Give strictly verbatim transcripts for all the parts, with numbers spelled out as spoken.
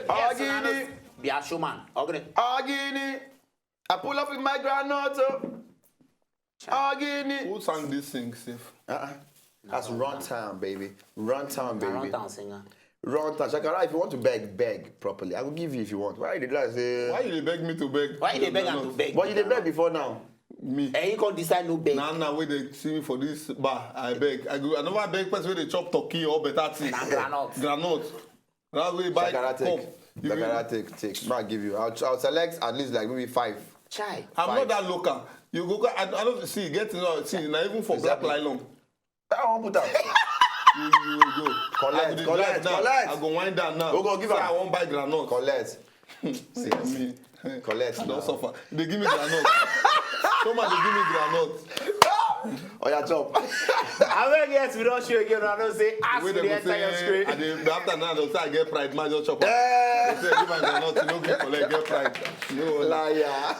Yes, Ogini. Be a showman. Ogini. Ogini. I pull up with my grandmother. Ogini. Who sang this thing, Sif? Uh-uh. That's Run Town, baby. Run Town, baby. Run Town singer. Run Town. Shakara, if you want to beg, beg properly. I will give you if you want. Why you dey do like say? Why you dey beg me to beg? Why you dey beg am to beg? But you dey beg before now. Me. And you come decide no beg. Now, now, wey dey see me for this bar, I beg. I go. I never beg person wey dey chop turkey or better thing. Na groundnut. Groundnut. That way buy Shakara, take. Cup. Shakara, take, take. Ma give you. I'll, I'll select at least like maybe five. Chai. I'm not that local. You go, go, I, I don't see, get to know, see, na even for black nylon. I won't put out. You, you go. Collect, I go collect, collect. I go wind down now. Go, go, give am. I won't buy groundnut. Collect. See, me. Collect. I don't suffer. They give me groundnut. Somebody give me groundnut. Oh, yeah, chop. I will get to don't show again. I don't say ask me the entire screen. And then after now, they'll say I get pride. Man, just chop. They say give my groundnut. You know, give collect, get pride. No liar.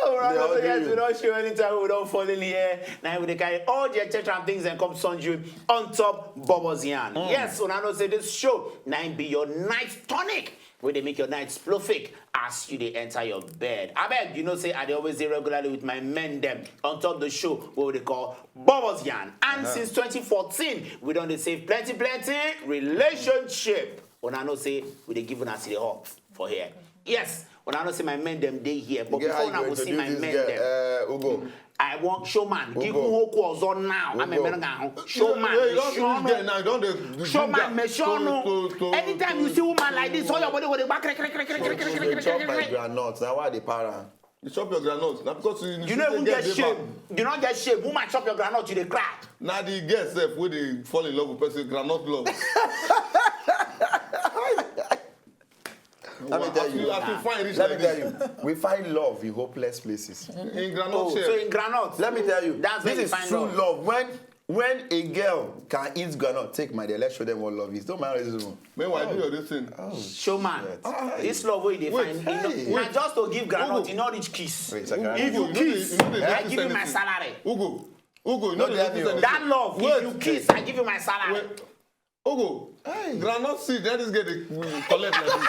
Oh, we don't show anytime we don't fall in here. Now we dey carry all the et cetera and things and come send you on top Bubbles Yarn. Mm. Yes, una know say this show now be your night tonic. Wey dey make your night splofik as you dey enter your bed. Abeg, you know say I dey always dey regularly with my men dem on top the show wey we dey call Bubbles Yarn. And since twenty fourteen, we don dey save plenty plenty relationship. Una know say we dey give una see the hop for here. Yes, una know say my men dem dey here, but before una go see my men dem, uh, Ugo. I want showman. Give me hoku ozo now. I'm a man now. Showman, you don't finish there now. You don't dey, dey showman, me show no. Anytime you see woman like this, all your body go dey back. Chop my groundnut. Now why dey para? You chop your groundnut. Now because you, you no even get shame. You no get shame. Woman chop your groundnut, you dey cry. Now the girl sef wey dey fall in love with person, groundnut love. Let me tell you. As you, as you find rich like this. Let me tell you. We find love in hopeless places. In groundnut. Oh, so in groundnut. Let me tell you. That's where you find love. This is true love. When, when a girl can eat groundnut, take my dear, let's show them what love is. Don't mind racism. Meanwhile, do your this thing. Showman. This love wey you dey find, na just to give groundnut, you no reach kiss. If you kiss, I give you my salary. Ugo, Ugo, you no dey notice anything. That love, if you kiss, I give you my salary. Ogo, groundnut seed, that is get the collect like this.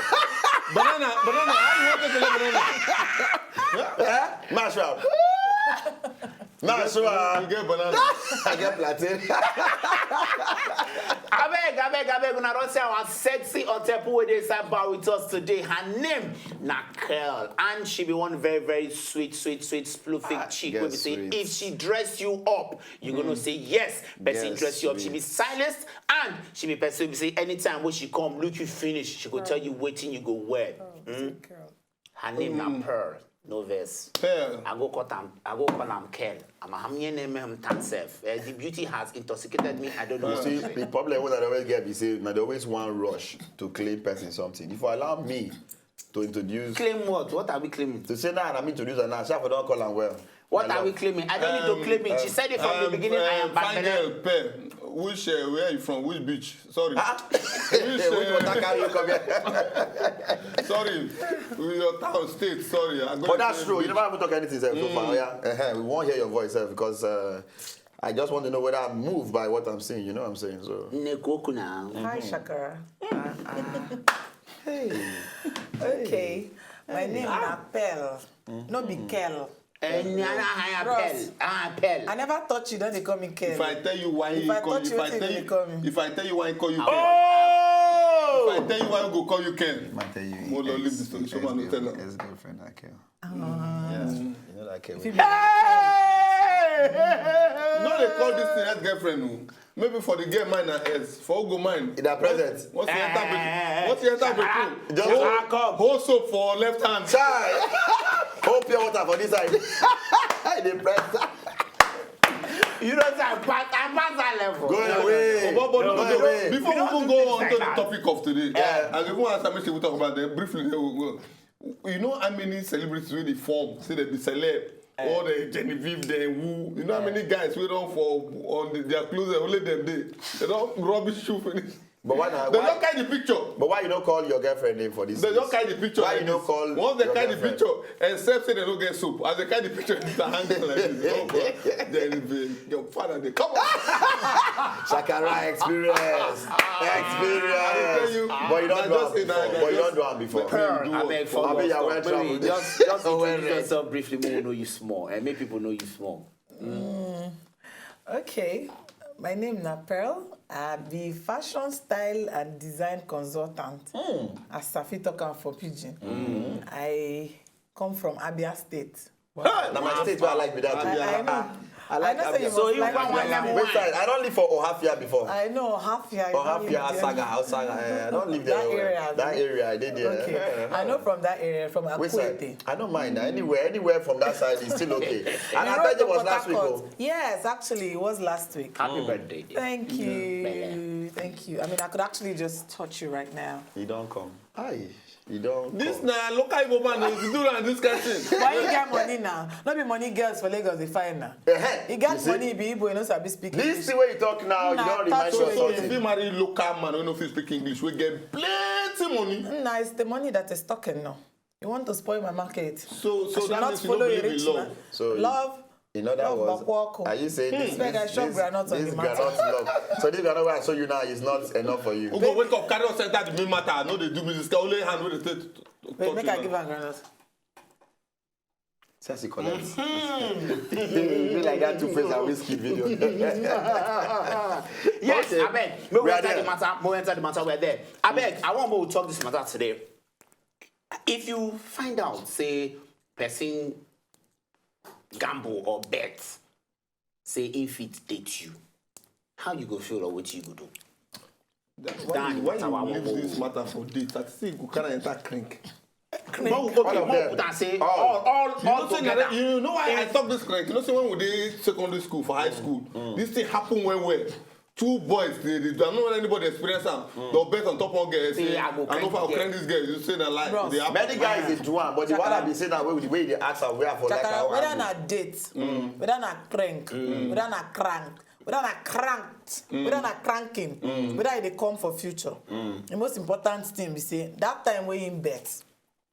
Banana, banana, how you want to collect banana? Eh? Mashup. Mashup. You get banana. I get plantain. Abeg, abeg, abeg, una don see our sexy Otepu wey dey inside bar with us today. Her name na Curl, and she be one very, very sweet, sweet, sweet, splufik chick wey be say if she dress you up, you gonna say yes, person dress you up. She be stylist, and she be person wey be say anytime when she come, look you finish, she go tell you wetin you go wear. Her name na Pearl. No vex. Pearl. I go call am, I go call am Curl. I'm a hamye name him tan self. Eh, the beauty has intoxicated me. I don't know. You see, the problem wey I always get be say, na dey always wan rush to claim person something. If you allow me to introduce. Claim what? What are we claiming? To say now, I mean to use her now. Sha for don call am well. What are we claiming? I don't need to claim it. She said it from the beginning. I am fine girl, Pearl. Which, uh, where are you from? Which beach? Sorry. Which water carry you come here? Sorry. With your town, state, sorry. But that's true. You never even talk anything sef so far. Yeah. We won't hear your voice sef because, uh, I just want to know whether I'm moved by what I'm seeing. You know what I'm saying? So. Hi, Shakara. Hey. Okay. My name na Pearl. No be Kel. Bros. I never touch you, don't dey call me Kel. If I tell you why he call you, if I tell you why he call you Kel. If I tell you why he go call you Kel. Mo lọ leave this story. Someone will tell her. Ex-girlfriend, I Kel. Yeah. You know that Kel. No, they call this thing ex-girlfriend. Maybe for the girl mine na ex, for Ugo mine. In her present. Once you enter bedroom, once you enter bedroom, just hold soap for left hand. Chai. Hold pure water for this side. Dey press. You know say I pass, I pass that level. Go away. But, but before we even go on to the topic of today, I go even ask Amishi we talk about them briefly. Then we go. You know how many celebrities wey dey form, say they be celeb, all the Genevieve, then who? You know how many guys wey don for on the, their clothes, only them dey. They don rubbish shoe finish. But why not? They Why, don't carry the picture. but why you don't call your girfriend name for this? They don't Case? Carry the picture. Why Like you don't this. Call? Once they Your carry the girlfriend? Picture, except say they don't get soup. As they carry the picture, it's a hand like this. Oh, boy. Then the- your father, they come on. Shakara experience, experience. I tell you, But you don't I do just am say that, before. I But you just- don't do am before. Pearl, I beg for Abi, you. you are well Stop. Maybe traveled. Just, just Well introduce read. Yourself briefly. Make we know you small, and make people know you small. Okay, my name na Pearl. I be fashion style and design consultant. As Safi talk am for pidgin. I come from Abia State. Na my state wey I like be that. I, I know. I like I know say you Abia. must So you like want Abia. one Which side? I don't live for Ohafia before. I know Ohafia. I Ohafia, live there. Asaga, Asaga. Eh, I don't live there. That Well. Area, That abi? Area, I did there. Okay. Eh. I know from that area, from Which side? Akwete. I don't mind. Anywhere, anywhere from that side is still okay. And You I rode bet to it was Port last week. Harcourt. Oh. Yes, actually, it was last week. Happy birthday. Thank you. Thank you. I mean, I could actually just touch you right now. You don't come. Aye, you don't. This Come. Na local Igbo man. If you do that, this kind of thing. But you get money now. Not be money girls for Lagos, they find now. Eh, You you get see? Money, be Igbo, you know, sabi speak This English. thing where you talk now, you Nah, don't remind touch you of me. So, so if something. you marry local man, you know, if you speak English, we get plenty money. Nah, it's the money that is talking now. You want to spoil my market. So, so I should that not means you don't follow a believe rich in love. Man. So you- Love. In other Love words, Bakwoko. Are you saying this? This guy This, shop this, groundnut on this the matter. Groundnut love. So this groundnut I show you now is not enough for you. We go wake up, carry us enter the main matter. I know they do business. Only hand with the state. Wait, make I give her groundnut. Says he collects. Be like that Two Face and Wizkid video. Yes, Okay. I beg. No, we We are enter the there. Matter. No, we enter the matter. We're there. I beg. I want to talk this matter today. If you find out, say, person gamble or bet, say if it date you, how you go feel or what you go do? Why Down you, in why Matter, you I leave won't this go. Matter for date? I see you kind of enter crank. More, okay, All of more them. Put and say All. All, all, You all know, say together. Na, you know why I talk this crank? You know, say when we did secondary school, for high school, this thing happen well well. Two boys, they, they, I don't know when anybody experience am. They'll bet on top one girl. Say, Say, "I I go know if crank I'll girl." Crank this girl. You say that lie. Bros. They happen. Many guys they do am, but the one I be say that way with the way they ask am, where I for like Chakara, how whether I na date, whether na prank, whether na crank, whether na cranked, whether na cranking, whether they come for future. The most important thing we say that time when he bet,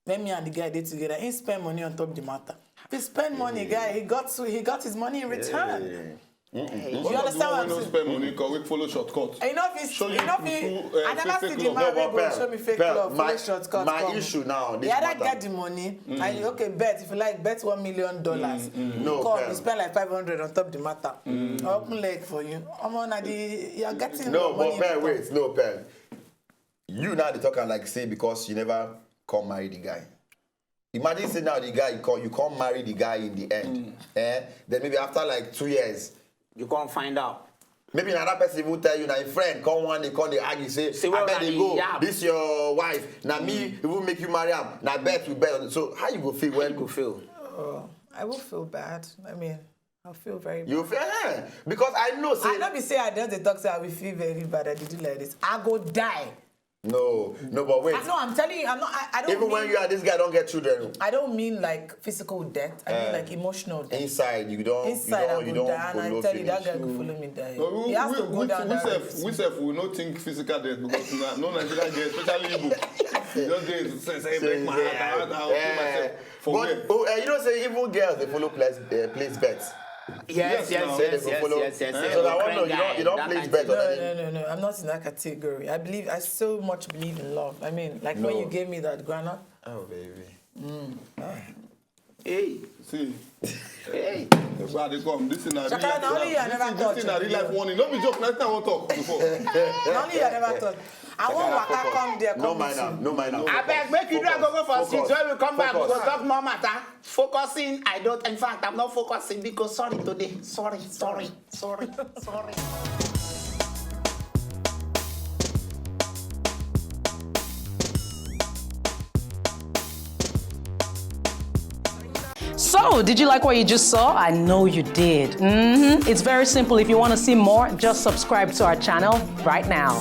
when me and the guy did together, he spend money on top the matter. He spend money, guy. He got to, he got his money in return. Yeah. You understand what I'm Don't saying? Spend money, cause we follow shortcut. You know, if it's, Show you you know, if people, I uh, never fake see the love. man No, wey but go Pearl, show me fake Pearl, love, my, follow shortcut. my Come. Issue now, this He either matter. Get the money, and you, okay, bet if you like, bet one million dollars. No, Come, Pearl. You spend like five hundred on top the matter. Open leg for you. I'm on the, you're getting No, your money. But Pearl, In return. Wait, no, Pearl. You now the talker like say because you never come marry the guy. Imagine say now the guy you come, you come marry the guy in the end. Eh? Then maybe after like two years, You can't find out. Maybe another person will tell you, now your friend come one, they come, they argue, say, Say, "I well, bet na they the go, yab. This your wife, now me, it will make you marry him, now bet we bet." So how you go feel Where when you go feel? Oh, I will feel bad. I mean, I'll feel very bad. You feel, eh, because I know, say, I don't be say I don't dey talk say I will feel very bad. I dey do like this. I go die. No, no, but wait. I know. I'm telling you. I'm not. I, I don't. Even mean, when you and this guy don't get children, I don't mean like physical death. I mean like emotional death. Inside you don't. Inside, You don't, I you go don't die, and I follow tell you that finish. Guy go follow me die. No, we, He has we, to go we, down we that sef, route. We sef, we no think physical death because na, no Nigerian girl, especially Igbo. You just dey say, say, Say, break my say, heart, heart, heart, I'll kill eh, myself. For but where? Oh, eh, you know, say even girls they follow place, uh, place bets. Yes, Yes, yes, now. yes, They go yes, follow. yes, yes, yes. So that Your one, no, friend you guy, don't, you don't that place kind bet thing. on No, anything. no, no, no. I'm not in that category. I believe. I so much believe in love. I mean, like when No. You gave me that granite. Oh baby. Hey, See, hey. that's why they come. This is not real Shakara, life. na only you I never This, this touch. Is not real life warning. Don't be joke. Next time I won't talk before. Na only you I never thought. I won't waka come there. No Come mind meet am. you. No mind am. I beg, make you do Focus. go for seat. Focus. When we come back, we go Focus. Talk more matter. Focusing, I don't. In fact, I'm not focusing because sorry today. Sorry, sorry, sorry, sorry. So, did you like what you just saw? I know you did. Mm-hmm. It's very simple. If you want to see more, just subscribe to our channel right now.